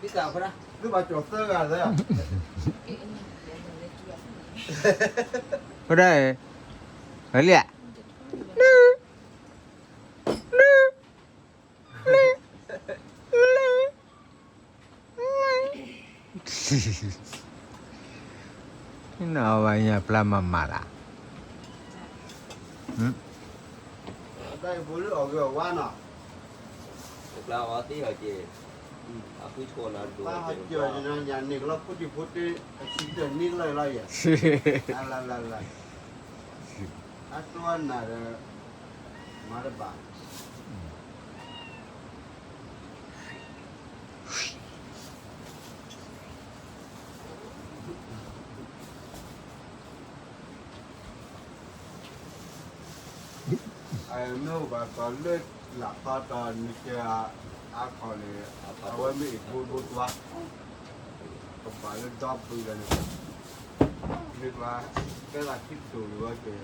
သၢဂၤလၢ ဖိဒၣ်ဧၢ, လံၣ်ဧါ, နအီၣ်ဘၣ်ညၣ်ပျၢ်မၤမၤလၢ်, တၢ်အံၤဖိလၢအီၣ်ဂ့ၤအီၣ်ဝါနီၤ, ပျၢ်အီၤသ့ဟီက့ၤ, အဃုဆိနၤဒိၣ်, ပၢ်ဟီက့ၤအီၤက့ၤနီၤ ညၣ်န့ၣ်ကလီၤဖိတံၢ်ဖိတ့, အဆံတၢၢ်န့ၣ်ကလီၤလီၤယဲၢ်, လၢလၢလၢ, အတိၢ်နၤဒီး, မၤတဘၣ် မ့ၢ်အိၣ်ဘၣ်ကီးလၢ လၢ်သီတီၤနကဲ, အါခီန့ၣ်, အဝဲမ့ၢ်အံၤဘိဘိတွါ, ကဘၣ်လၢဒီပုၢ်ဒီးန့ၣ်, မ့ၢ်ကျါ, ကဲသးခံတိၤလီၤဝဲကဲ